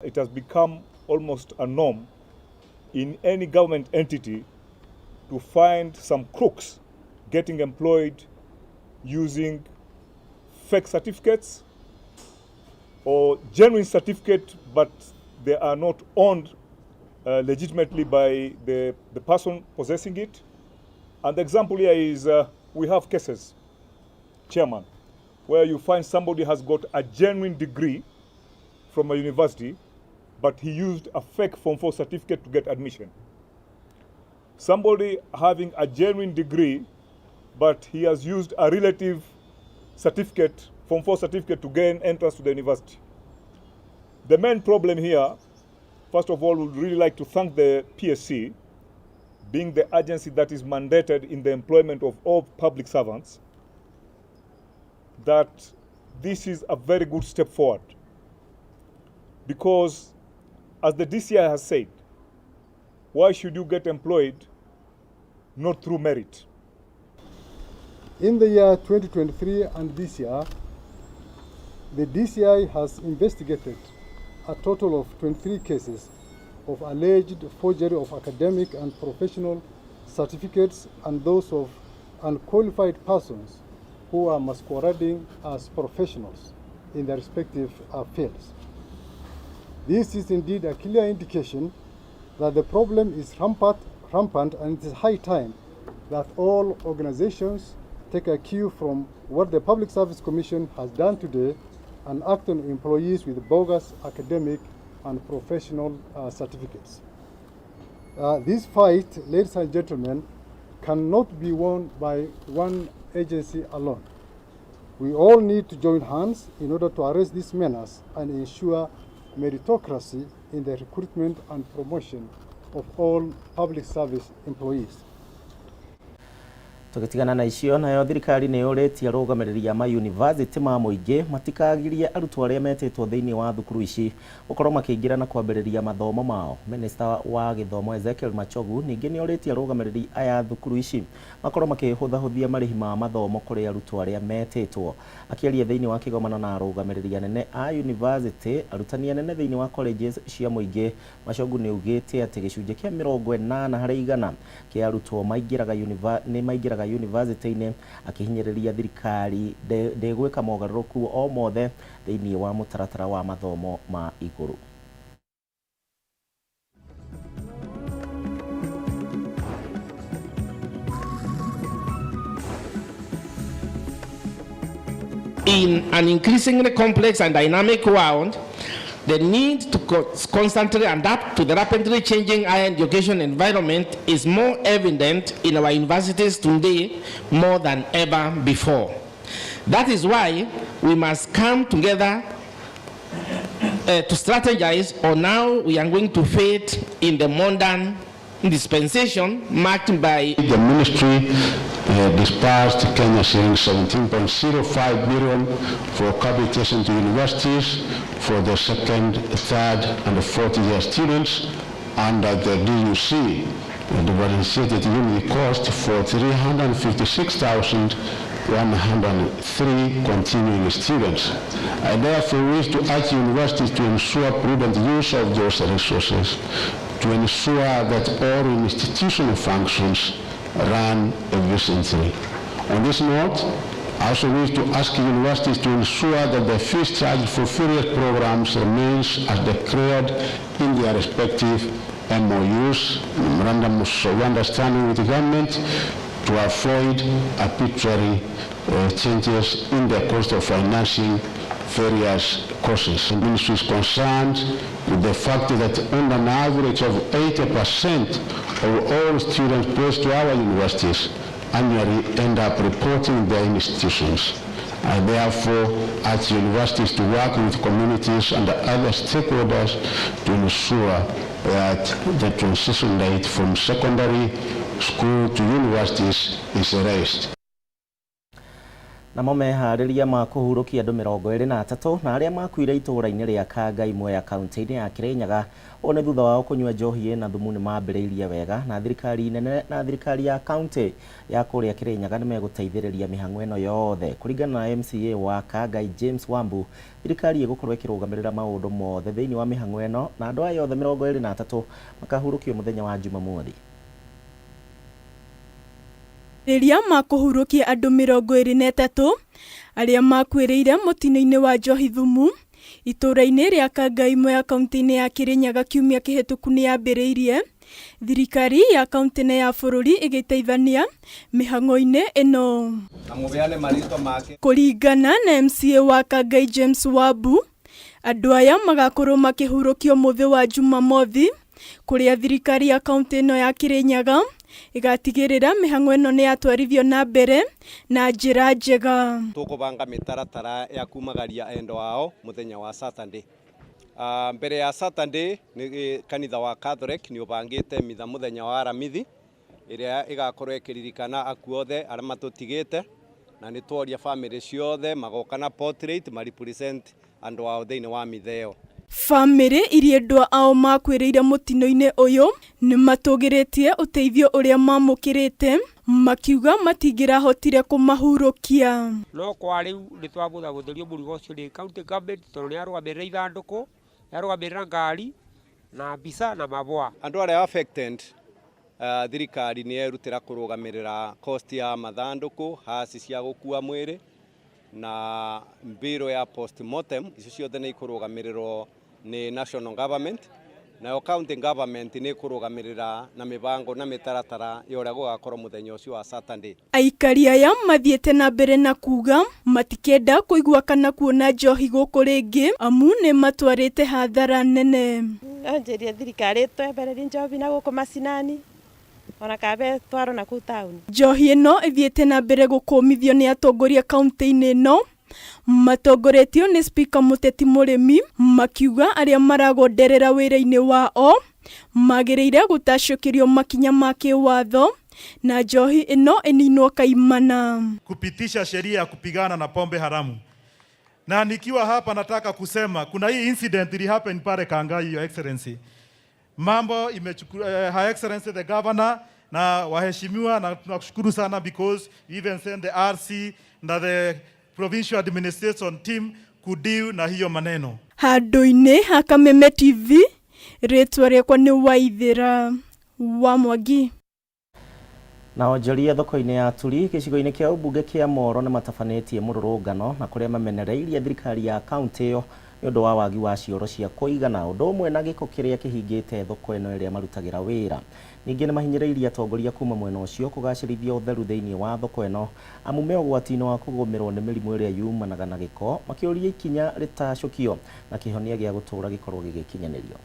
It has become almost a norm in any government entity to find some crooks getting employed using fake certificates or genuine certificate, but they are not owned legitimately by the person possessing it. And the example here is we have cases, Chairman, where you find somebody has got a genuine degree from a university, but he used a fake Form 4 certificate to get admission. Somebody having a genuine degree, but he has used a relative certificate, Form 4 certificate, to gain entrance to the university. The main problem here, first of all, we would really like to thank the PSC, being the agency that is mandated in the employment of all public servants, that this is a very good step forward. Because, as the DCI has said, why should you get employed not through merit? In the year 2023 and this year, the DCI has investigated a total of 23 cases of alleged forgery of academic and professional certificates and those of unqualified persons who are masquerading as professionals in their respective fields. This is indeed a clear indication that the problem is rampant, and it is high time that all organizations take a cue from what the Public Service Commission has done today and act on employees with bogus academic and professional certificates. This fight, ladies and gentlemen, cannot be won by one agency alone. We all need to join hands in order to arrest this menace and ensure meritocracy in the recruitment and promotion of all public service employees. Tũgĩtigana na icio, nayo thirikari nĩ yũrĩtie arũgamĩrĩri a mayunivasĩtĩ ma mũingĩ matikagirie arutwo arĩa metĩtwo thĩinĩ wa thukuru ici gũkorwo makĩingĩra na kwambĩrĩria mathomo mao. Minista wa gĩthomo Ezekiel Machogu ningĩ nĩ orĩtie arũgamĩrĩri aya thukuru ici makorwo makĩhũthahũthia marĩhi ma mathomo kũrĩ arutwo arĩa metĩtwo. Akĩaria thĩinĩ wa kĩgomano na arũgamĩrĩri anene a yunivasĩtĩ, arutani anene thĩinĩ wa colleges cia mũingĩ, Machogu nĩ augĩte atĩ gĩcunjĩ kĩa 80% kĩa arutwo maingĩraga nĩ maingĩraga yunivasĩtĩ-inĩ, akĩhinyĩrĩria thirikari ndĩgwĩka mogarũrũku o mothe thĩinĩ wa mũtaratara wa mathomo ma igũrũ. In an increasingly complex and dynamic world, the need to constantly adapt to the rapidly changing higher education environment is more evident in our universities today more than ever before. That is why we must come together to strategize on how we are going to fit in the modern dispensation marked by the ministry disbursed Kenya shillings 17.05 billion for capitation to universities for the second, third, and the fourth year students under the DUC, the differentiated unit cost for 356,103 continuing students. I therefore wish to urge universities to ensure prudent use of those resources to ensure that all institutional functions run efficiently. On this note, I also wish to ask universities to ensure that the fees charged for various programs remains as declared in their respective MOUs, Memorandum of Understanding with the government, to avoid arbitrary changes in the cost of financing various courses. The ministry is concerned with the fact that on an average of 80% of all students placed to our universities annually end up reporting their institutions. I therefore urge universities to work with communities and other stakeholders to ensure that the transition rate from secondary school to universities is raised. Namo meharĩria ma kũhurũkia andũ 23 na arĩa makuire itũũra-inĩ rĩa Kangai Mwea kaunti-inĩ ya Kirinyaga. Ũũ nĩ thutha wao kũnyua njohi ĩna thumu nĩ mambĩrĩirie wega, na thirikari nene na thirikari ya kaunti ya kũrĩa Kirinyaga nĩ megũteithĩrĩria mĩhang'o ĩno yothe. Kũringana na MCA wa Kangai James Wambu, thirikari ĩgũkorwo ĩkĩrũgamĩrĩra maũndũ mothe thĩinĩ wa mĩhang'o ĩno, na andũ aya othe 23 makahurũkio mũthenya wa Jumamothi. Rĩrĩa makũhurũkia andũ 23 arĩa makuĩrĩire mũtino-inĩ wa njohi thumu itũũra-inĩ rĩa Kangai Mwea kaunti-inĩ ya Kirinyaga kiumia kĩhĩtũku nĩ yambĩrĩirie thirikari ya kaunti na ya bũrũri ĩgĩteithania mĩhang'o-inĩ ĩno. Kũringana na MCA wa Kangai James Wambu, andũ aya magakorwo makĩhurũkio mũthĩ wa Jumamothi kũrĩa thirikari ya kaunti ĩno ya Kirinyaga ĩgatigĩrĩra mĩhang'o ĩno nĩ yatwarithio na mbere na njĩra njega. Tũkũbanga mĩtaratara ya kumagaria endo ao mũthenya wa Saturday. Mbere ya Saturday nĩ kanitha wa Catholic nĩ ũbangĩte mitha mũthenya wa Aramithi ĩrĩa ĩgakorwo ĩkĩririkana akuũ othe arĩa matũtigĩte, na nĩ tworia famĩlĩ ciothe magoka na portrait ma represent andũ ao thĩinĩ wa mitha ĩyo. Famĩlĩ iria endwa ao makuĩrĩire mũtino-inĩ ũyũ nĩ matũgĩrĩtie ũteithio ũrĩa mamũkĩrĩte, makiuga matingĩrahotire kũmahurũkia. No kwa rĩu nĩ twabũthabũthĩrio mũrigo ũcio nĩ county government tondũ nĩ yarũgamĩrĩra ithandũkũ, yarũgamĩrĩra ngari na mbica na mabũa. Andũ arĩa affected, thirikari nĩ yerutĩra kũrũgamĩrĩra cost ya mathandũkũ, haci cia gũkua mwĩrĩ na mbiro ya postmortem, icio ciothe nĩ ikũrũgamĩrĩrwo nĩ national government, nayo county government nĩ ĩkũrũgamĩrĩra na mĩbango na mĩtaratara ya ũrĩa gũgakorwo mũthenya ũcio wa Saturday. Aikari aya mathiĩte na mbere na kuga matikenda kũigua kana kuona njohi gũkũ rĩngĩ amu nĩ matwarĩte hathara nene. No njĩrie thirikari ĩtwehererie njohi na gũkũ macinani ona kabe twarwo na kũu taũni. Njohi ĩno ĩthiĩte na mbere gũkũmithio nĩ atongoria kaunti-inĩ ĩno matongoretio nĩ Spika Mũteti Mũrĩmi, makiuga arĩa maragonderera wĩra-inĩ wao magĩrĩire gũtacũkĩrio makinya ma kĩwatho na njohi ĩno ĩninwo kaimana. Kupitisha sheria ya kupigana na pombe haramu. Na nikiwa hapa nataka kusema kuna hii incident ili happen pale Kangai, Your Excellency. Mambo imechukua Her Excellency the Governor na waheshimiwa, na tunakushukuru sana because you even send the RC na the provincial administration team kudeal na hiyo maneno. Handũ-inĩ ha Kameme TV, rĩtwa rĩakwa nĩ Waithĩra wa Mwangi. Na onjoria thoko-inĩ ya Turi gĩcigo-inĩ kĩa ũmbunge kĩa Moro nĩ matabanĩtie mũrũrũngano na kũrĩa mamenereirie thirikari ya kaunti ĩyo nĩ ũndũ wa wagi wa cioro cia kũigana, ũndũ ũmwe na gĩko kĩrĩa kĩhingĩte thoko ĩno ĩrĩa marutagĩra wĩra. Ningĩ nĩ mahinyĩrĩirie atongoria kuma mwena ũcio kũgacĩrithia ũtheru thĩinĩ wa thoko ĩno amu me ũgwati-inĩ wa kũgũmĩrwo nĩ mĩrimũ ĩrĩa yumanaga na gĩko, makĩũria ikinya rĩtacũkio na kĩhonia gĩa gũtũũra gĩkorwo gĩgĩkinyanĩrio.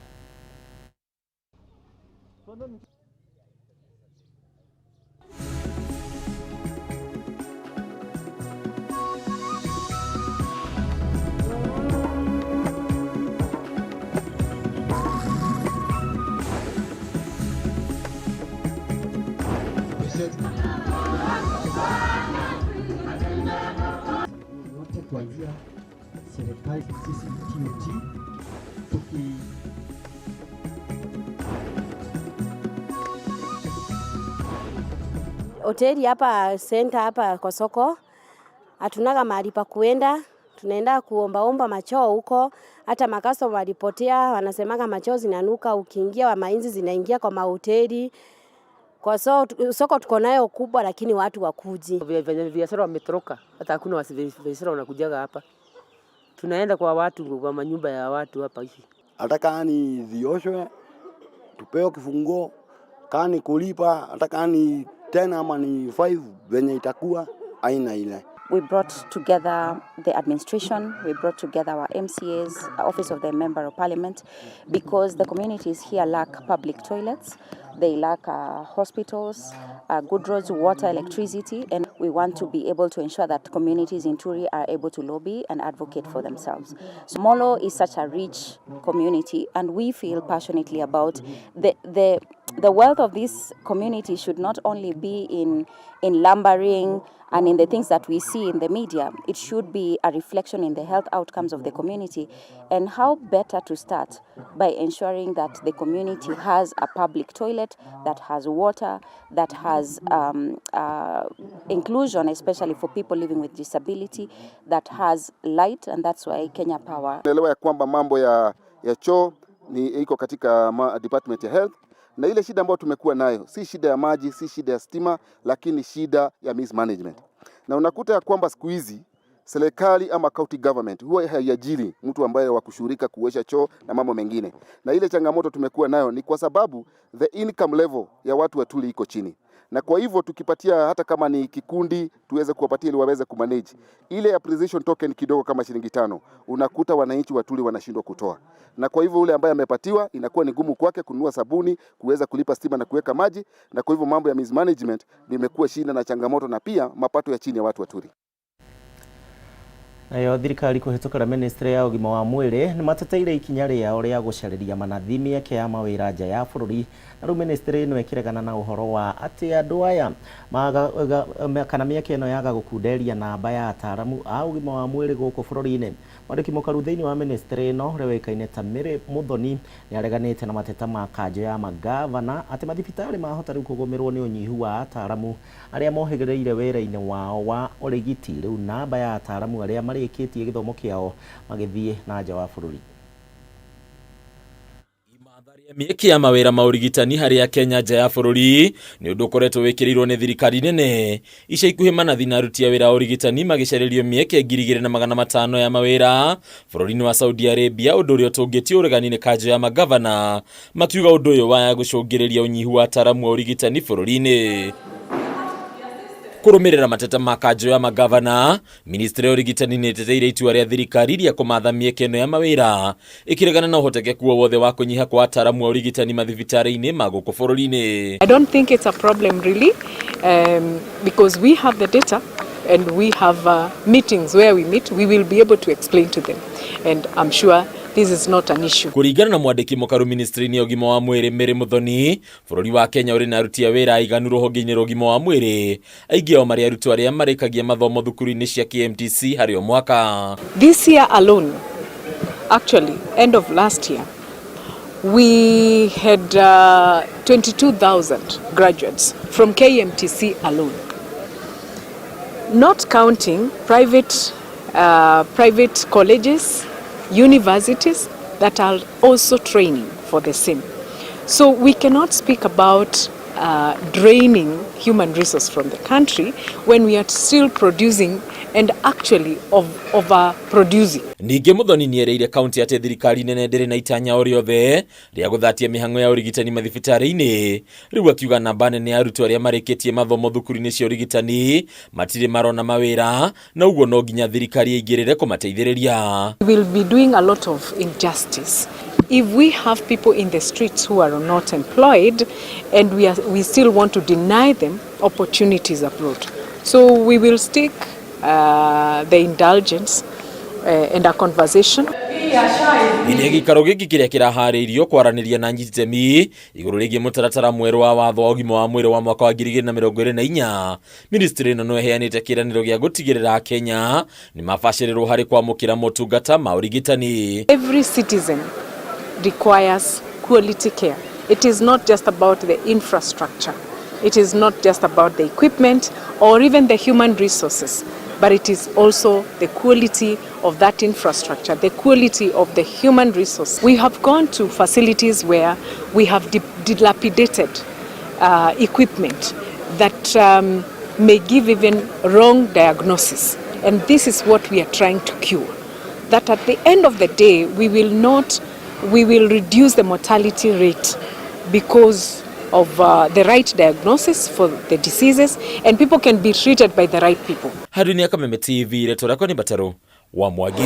Wote kuanzia serikali sisi TUT tuki hoteli hapa center hapa kwa soko hatunaga mahali pa kuenda, tunaenda kuombaomba machoo huko. Hata makastoma walipotea, wanasemaga machoo zinanuka, ukiingia wa mainzi zinaingia kwa mahoteli. Kwa soko tuko nayo kubwa, lakini watu wakuji. Biashara wametoroka, hata hakuna biashara wanakujaga hapa. Tunaenda kwa watu, kwa manyumba ya watu hapa hivi. Hata kani zioshwe, tupewe kifunguo, kani kulipa, hata kani 10 ama ni 5 venye itakuwa aina ile. We brought together the administration, we brought together our MCAs, Office of the Member of Parliament, because the communities here lack public toilets, they lack hospitals, good roads, water, electricity, and we want to be able to ensure that communities in Turi are able to lobby and advocate for themselves. So Molo is such a rich community, and we feel passionately about the The wealth of this community should not only be in lumbering and in the things that we see in the media. It should be a reflection in the health outcomes of the community. And how better to start by ensuring that the community has a public toilet, that has water, that has inclusion, especially for people living with disability, that has light, and that's why Kenya Power. Naelewa ya kwamba mambo ya choo ni iko katika department ya health, na ile shida ambayo tumekuwa nayo si shida ya maji, si shida ya stima, lakini shida ya mismanagement. Na unakuta ya kwamba siku hizi serikali ama county government huwa haiajiri mtu ambaye wa kushughulika kuosha choo na mambo mengine, na ile changamoto tumekuwa nayo ni kwa sababu the income level ya watu wa Tuli iko chini, na kwa hivyo tukipatia hata kama ni kikundi tuweze kuwapatia ili waweze kumanage ile appreciation token kidogo kama shilingi 5, unakuta wananchi wa Tuli wanashindwa kutoa, na kwa hivyo ule ambaye amepatiwa inakuwa ni gumu kwake kununua sabuni, kuweza kulipa stima na kuweka maji, na kwa hivyo mambo ya mismanagement limekuwa shida na changamoto, na pia mapato ya chini ya watu wa Tuli. Nayo thirikari kũhĩtũkĩra ministry ya ũgima wa mwĩrĩ nĩ mateteire ikinya rĩao rĩa gũcarĩria manathi mĩeke ya mawĩra nja ya bũrũri, na rĩu ministry ĩno ĩkĩregana na ũhoro wa atĩ andũ aya kana mĩeke ĩno yaga gũkunderia namba ya ataramu a ũgima wa mwĩrĩ gũkũ bũrũri-inĩ. Mwandĩki mũkaru thĩinĩ wa ministry ĩno ũrĩa ũĩkaine ta Mary Muthoni nĩ areganĩte na mateta ma kanjũ ya magavana atĩ mathibitarĩ mahota rĩu kũgũmĩrwo nĩ ũnyihu wa ataramu arĩa mohĩgĩrĩire wĩra-inĩ wao wa ũrigiti. Rĩu namba ya ataramu arĩa marĩkĩtie gĩthomo kĩao magĩthiĩ na nja wa bũrũri. Mĩeke ya mawĩra ma ũrigitani harĩ Akenya nja ya bũrũri nĩ ũndũ ũkoretwo wĩkĩrĩirwo nĩ thirikari nene. Ica ikuhĩ manathi na aruti a wĩra a ũrigitani magĩcarĩrio mĩeke 2500 ya mawĩra bũrũri-inĩ wa Saudi Arabia, ũndũ ũrĩa ũtũngĩtio ũregani nĩ kanjũ ya magavana makiuga ũndũ ũyũ waya gũcũngĩrĩria ũnyihu wa ataramu a ũrigitani bũrũri-inĩ. Kũrũmĩrĩra mateta ma kanjũ ya magavana, ministry ya ũrigitani nĩ ĩteteire itua rĩa thirikari rĩa kũmatha mĩeke ĩno ya mawĩra, ĩkĩregana na ũhotekeku o wothe wa kũnyiha kwa ataramu a ũrigitani mathibitarĩ-inĩ ma gũkũ bũrũri-inĩ. I don't think it's a problem really, because we have the data and we have meetings where we meet. We will be able to explain to them, and I'm sure this is not an issue. Kũringana na mwandĩki mũkaru ministry-inĩ ya ũgima wa mwĩrĩ Mary Muthoni, bũrũri wa Kenya ũrĩ na aruti a wĩra aiganu rũhonge-inĩ rwa ũgima wa mwĩrĩ, aingĩ ao marĩ arutwo arĩa marĩkagia mathomo thukuru-inĩ cia KMTC harĩ o mwaka. This year alone, actually end of last year, we had 22,000 graduates from KMTC alone, not counting private colleges, universities that are also training for the same. So we cannot speak about draining human resource from the country when we are still producing and actually overproducing. Ningĩ Muthoni nĩereire kaunti atĩ thirikari nene ndĩrĩ na itanya o rĩothe rĩa gũthatia mĩhang'o ya ũrigitani mathibitarĩ-inĩ. Rĩu akiuga namba nene ya arutwo arĩa marĩkĩtie mathomo thukuru-inĩ cia ũrigitani matirĩ marona mawĩra, na ũguo no nginya thirikari ĩingĩrĩre kũmateithĩrĩria. We will be doing a lot of injustice if we have people in the streets who are not employed and we still want to deny them opportunities abroad. So we will stick the indulgence and a conversation. Thĩinĩ gĩikaro gĩkĩ kĩrĩa kĩraharĩirio kwaranĩria na anyiti itemi igũrũ rĩgiĩ mũtaratara mwerũ wa watho wa ũgima wa mwĩrĩ wa mwaka wa 2024, ministry ĩno no ĩheanĩte kĩĩranĩro gĩa gũtigĩrĩra Akenya nĩ mabacĩrĩrwo harĩ kwamũkĩra motungata ma ũrigitani. Every citizen requires quality care. It is not just about the infrastructure. It is not just about the equipment or even the human resources, but it is also the quality of that infrastructure, the quality of the human resource. We have gone to facilities where we have dilapidated equipment that may give even wrong diagnosis. And this is what we are trying to cure. That at the end of the day, we will not, we will reduce the mortality rate because of the right diagnosis for the diseases, and people can be treated by the right people. Haruni ya Kameme TV, rĩtwa rĩakwa nĩ Mbataro wa Mwangi.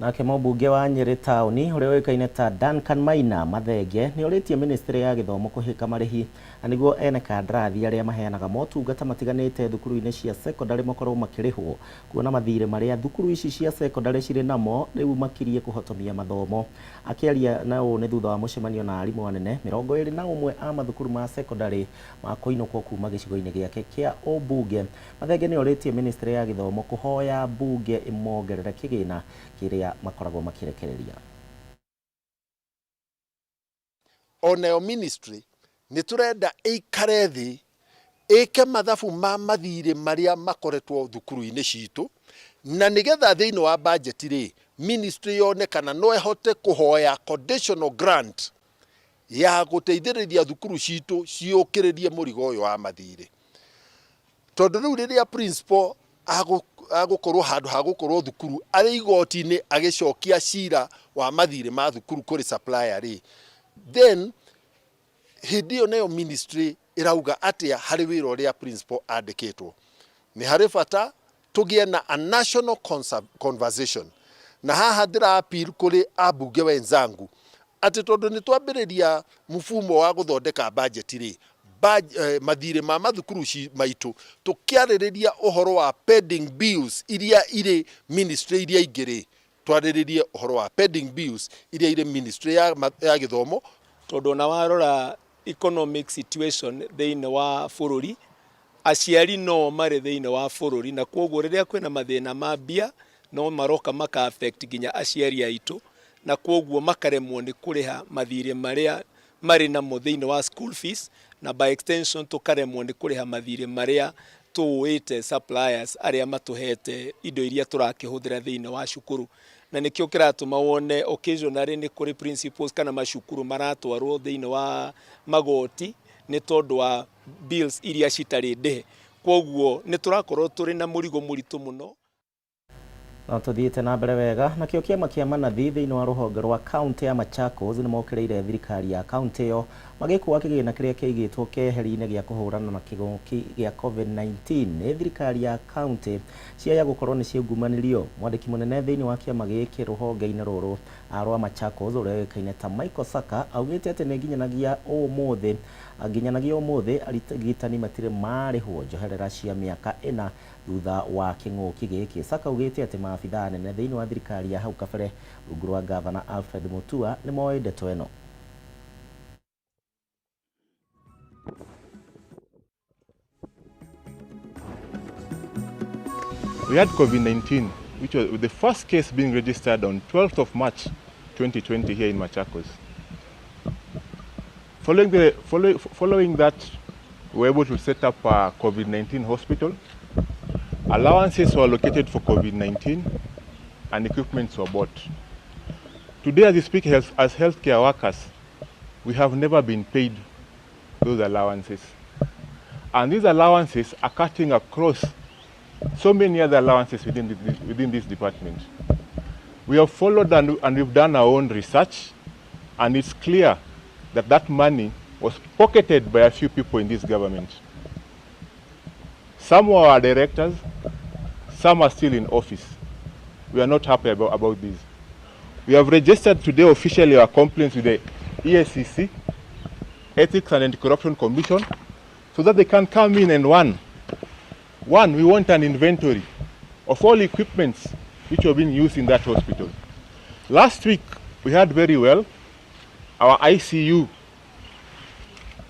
Nake mũmbunge wa Nyĩrĩ taũni ũrĩa ũĩkaine ta Duncan Maina Mathenge nĩ orĩtie ministry ya gĩthomo kũhĩka marĩhi na nĩguo ene kandarathi arĩa maheanaga motungata matiganĩte thukuru-inĩ cia secondary makorwo makĩrĩhwo kuona mathirĩ marĩa thukuru ici cia secondary cirĩ namo rĩu makirie kũhotomia mathomo. Akĩaria na ũũ nĩ thutha wa mũcemanio na arimũ anene 21 a mathukuru ma secondary ma kũinũkwo kuma gĩcigo-inĩ gĩake kĩa ũmbunge. Mathenge nĩ orĩtie ministry ya gĩthomo kũhoya mbunge ĩmongerere kĩgĩna kĩrĩa makoragwo makĩrekereria. Onayo ministry nĩ tũrenda ĩikare thĩ ĩke mathabu ma mathirĩ marĩa makoretwo thukuru-inĩ citũ, na nĩgetha thĩinĩ wa budget rĩ, ministry yone kana no ĩhote kũhoya conditional grant ya gũteithĩrĩria thukuru citũ ciũkĩrĩrie mũrigo ũyũ wa mathirĩ. Tondũ rĩu rĩrĩa principal agũkorwo handũ ha gũkorwo thukuru arĩ igoti-inĩ agĩcokia cira wa mathirĩ ma thukuru kũrĩ supplier rĩ, then hĩndĩ ĩyo nayo ministry ĩrauga atĩa harĩ wĩra ũrĩa principal andĩkĩtwo. Nĩ harĩ bata tũgĩe na a national conversation, na haha ndĩra appeal kũrĩ ambunge wenzangu atĩ tondũ nĩ twambĩrĩria mfumo wa gũthondeka budget rĩ, mathirĩ ma mathukuru maitũ, tũkĩarĩrĩria ũhoro wa pending bills iria irĩ ministry iria ingĩ rĩ, twarĩrĩrie ũhoro wa pending bills iria irĩ ministry ya gĩthomo. Tondũ ona warora economic situation thĩinĩ wa bũrũri, aciari no marĩ thĩinĩ wa bũrũri, na kwoguo rĩrĩa kwĩna mathĩna ma mbia no maroka maka affect nginya aciari aitũ, na kwoguo makaremwo nĩ kũrĩha mathirĩ marĩa marĩ namo thĩinĩ wa school fees, na by extension tũkaremwo nĩ kũrĩha mathirĩ marĩa tũũĩte suppliers arĩa matũhete indo iria tũrakĩhũthĩra thĩinĩ wa cukuru. Na nĩkĩo kĩratũma wone occasionally nĩ kũrĩ principals kana macukuru maratwarwo thĩinĩ wa magoti nĩ tondũ wa bills iria citarĩ ndĩhe. Kwoguo nĩ tũrakorwo tũrĩ na mũrigo mũritũ mũno. No tũthiĩte na mbere wega. Nakĩo kĩama kĩa manathi thĩinĩ wa rũhonge rwa kaunti ya Machakos nĩ mokĩrĩire thirikari ya kaunti ĩyo magĩkua kĩgĩna kĩrĩa kĩigĩtwo keheri-inĩ gĩa kũhũrana na kĩng'ũki gĩa COVID-19 nĩ thirikari ya kaunti ciaya gũkorwo nĩ ciungumanirio. Mwandĩki mũnene thĩinĩ wa kĩama gĩkĩ rũhonge-inĩ rũrũ rwa Machakos ũrĩa ũĩkaine ta Michael Saka augĩte atĩ nĩ nginyanagia ũmũthĩ arigitani matirĩ marĩhwo njoherera cia mĩaka 4 thutha wa kĩng'ũki gĩkĩ. Saka augĩte atĩ maabithaa anene thĩinĩ wa thirikari ya hau kabere rungu rwa gavana Alfred Mutua nĩ moĩ ndeto ĩno. We had COVID-19, which was the first case being registered on 12th of March 2020 here in Machakos. Following that, we were able to set up a COVID-19 hospital. Allowances were allocated for COVID-19 and equipment were bought. Today, as we speak, as healthcare workers, we have never been paid those allowances. And these allowances are cutting across so many other allowances within this department. We have followed and we've done our own research, and it's clear that that money was pocketed by a few people in this government. Some were our directors, some are still in office. We are not happy about this. We have registered today officially our complaints with the EACC, Ethics and Anti-Corruption Commission, so that they can come in and one, we want an inventory of all equipments which were being used in that hospital. Last week, we heard very well our ICU.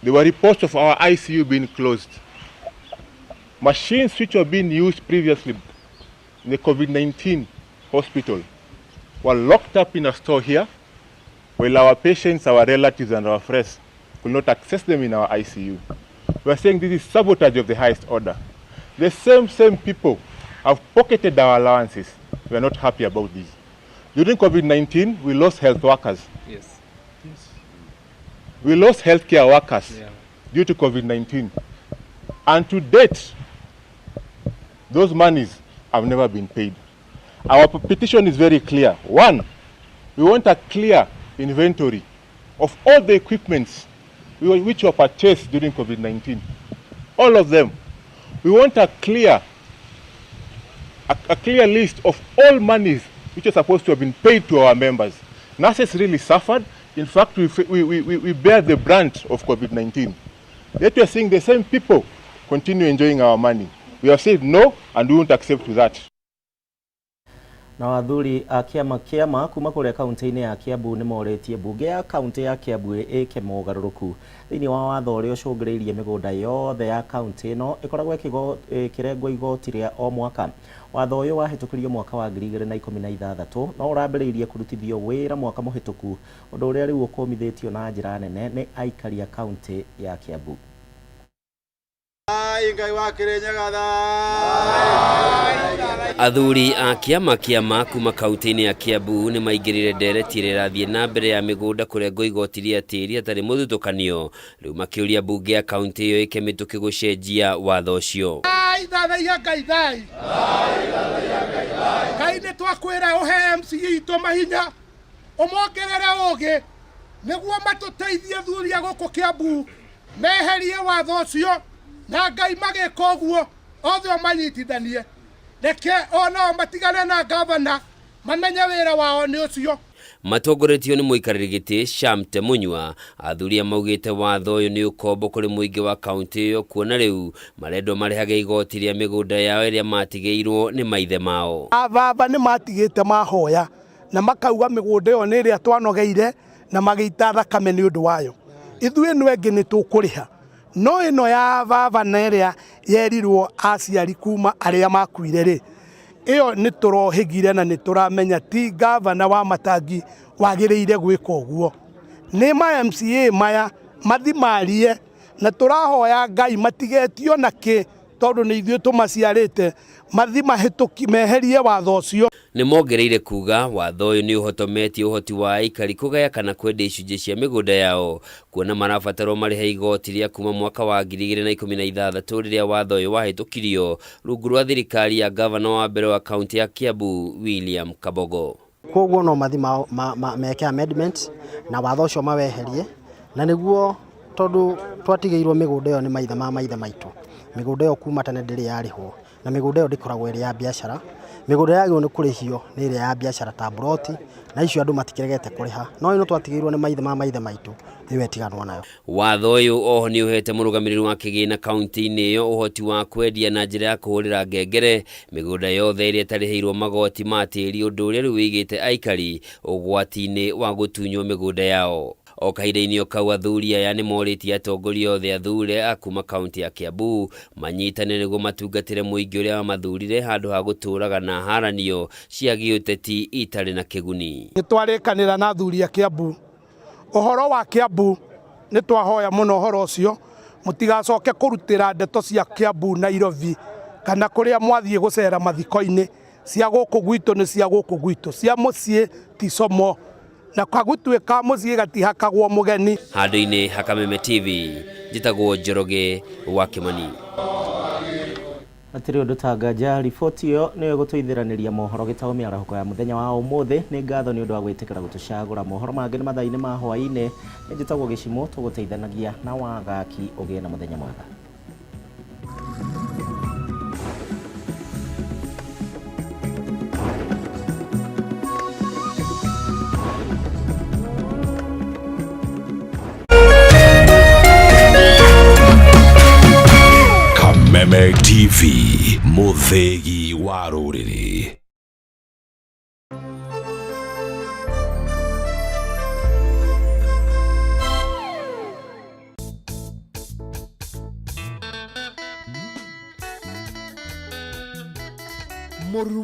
There were reports of our ICU being closed. Machines which were being used previously in the COVID-19 hospital were locked up in a store here, while our patients, our relatives, and our friends could not access them in our ICU. We are saying this is sabotage of the highest order. The same people have pocketed our allowances. We are not happy about this. During COVID-19, we lost health workers. Yes. Yes. We lost healthcare workers due to COVID-19. And to date, those monies have never been paid. Our petition is very clear. One, we want a clear inventory of all the equipments which were purchased during COVID-19. All of them. We want a clear list of all monies which is supposed to have been paid to our members. Nurses really suffered. In fact, we bear the brunt of COVID-19. Yet we are seeing the same people continue enjoying our money. We have said no, and we won't accept that. Na athuri a kĩama kĩama kuma kũrĩa kaunti-inĩ ya Kiambu nĩ morĩtie mbunge ya kaunti ya Kiambu ĩke mogarũrũku thĩinĩ wa watho ũrĩa ũcũngĩrĩirie mĩgũnda yothe ya kaunti ĩno ĩkoragwo ĩkĩrengwo igoti rĩa o mwaka. Watho ũyũ wahĩtũkirio mwaka wa 2016 no ũrambĩrĩirie kũrutithio wĩra mwaka mũhĩtũku, ũndũ ũrĩa rĩu ũkũmithĩtio na njĩra nene nĩ aikari a kaunti ya Kiambu. Athuri a kĩama kĩama kuma kaunti-inĩ ya Kiambu nĩ maingĩrire ndereti ĩrĩa ĩrathiĩ na mbere ya mĩgũnda kũrengwo igoti rĩa tĩri hatarĩ mũthutũkanio, rĩu makĩũria mbunge ya kaunti ĩyo ĩke mĩtũkĩ gũcenjia watho ũcio. Thathaiya Ngai thai Ngai nĩ twakwĩra ũhe MC itũ mahinya ũmongerere ũgĩ nĩguo matũteithie thuri a gũkũ Kiambu meherie watho ũcio na Ngai magĩka ũguo othe manyitithanie reke onao matigane na gavana mamenye wĩra wao nĩ ũcio. Matongoretio nĩ mũikarĩri gĩtĩ Sham Temunyua, athuri maugĩte watho ũyũ nĩ ũkombo kũrĩ mũingĩ wa kaunti ĩyo kuona rĩu marendwo marĩhage igoti rĩa mĩgũnda yao ĩrĩa matigĩirwo nĩ maithe mao. Ababa nĩ matigĩte mahoya na makauga mĩgũnda ĩyo nĩ ĩrĩa twanogeire na magĩita thakame nĩ ũndũ wayo. Ithuĩ nĩ engĩ nĩ tũkũrĩha no ĩno ya baba na ĩrĩa yerirwo aciari kuma arĩa makuire rĩ, ĩyo nĩ tũrohĩgire na nĩ tũramenya ti gavana wa Matangi wagĩrĩire gwĩka ũguo. Nĩ ma MCA maya mathimarie na tũrahoya Ngai matigetio na kĩ tondũ nĩ ithuĩ tũmaciarĩte mathi mahĩtũki meherie watho ũcio. Nĩ mongereire kuga watho ũyũ nĩ ũhotometie ũhoti wa aikari kũgaya kana kwendia icunjĩ cia mĩgũnda yao kuona marabatarwo marĩhe igoti rĩa kuma mwaka wa 2016 rĩrĩa watho ũyũ wahĩtũkirio rungu rwa thirikari ya gavana wa mbere wa kaunti ya Kiambu William Kabogo. Koguo no mathi meke amendment na watho ũcio maweherie na nĩguo tondũ twatigĩirwo mĩgũnda ĩyo nĩ maithe ma maithe maitũ. Mĩgũnda ĩyo kuma tene ndĩrĩ yarĩhwo na mĩgũnda ĩyo ndĩkoragwo ĩrĩ ya biacara. Mĩgũnda yagĩrĩirwo nĩ kũrĩhio nĩ ĩrĩa ya biacara ta mburoti na icio andũ matikĩregete kũrĩha no ĩno twatigĩirwo nĩ maithe ma maithe maitũ ĩyo ĩtiganwo nayo. Watho ũyũ oho nĩ ũhete mũrũgamĩrĩri wa kĩgĩna kaunti-inĩ ĩyo ũhoti wa kwendia na njĩra ya kũhũrĩra ngengere mĩgũnda yothe ĩrĩa ĩtarĩhĩirwo magoti ma tĩri, ũndũ ũrĩa rĩu wĩigĩte aikari ũgwati-inĩ wa gũtunywo mĩgũnda yao. O kahinda-inĩ o kau athuri aya nĩ morĩtie atongoria othe athure a kuma kaunti ya Kiambu manyitane nĩguo matungatĩre mũingĩ ũrĩa wamathurire handũ ha gũtũraga na haranio cia gĩũteti itarĩ na kĩguni. Nĩ twarĩkanĩra na athuri a Kiambu ũhoro wa Kiambu nĩ twahoya mũno ũhoro ũcio mũtigacoke kũrutĩra ndeto cia Kiambu Nairobi kana kũrĩa mwathiĩ gũcera mathiko-inĩ cia gũkũ gwitũ nĩ cia gũkũ gwitũ cia mũciĩ ti como na kagũtuĩka mũciĩ gatihakagwo mũgeni. Handũ-inĩ ha Kameme TV njĩtagwo Njoroge wa Kimani. Hatirĩ ũndũ ta nganja riboti ĩyo nĩyo ĩgũtũithĩranĩria mohoro gĩtaũ mĩarahũko ya mũthenya wa ũmũthĩ. Nĩ ngatho nĩ ũndũ wa gwĩtĩkĩra gũtũcagũra. Mohoro mangĩ nĩ mathaa-inĩ ma hwaĩ-inĩ. Nĩ njĩtagwo Gĩcimũ, tũgũteithanagia na Wagaki. Ũgĩe na mũthenya mwega. Kameme TV, mũthĩgi wa rũrĩrĩ.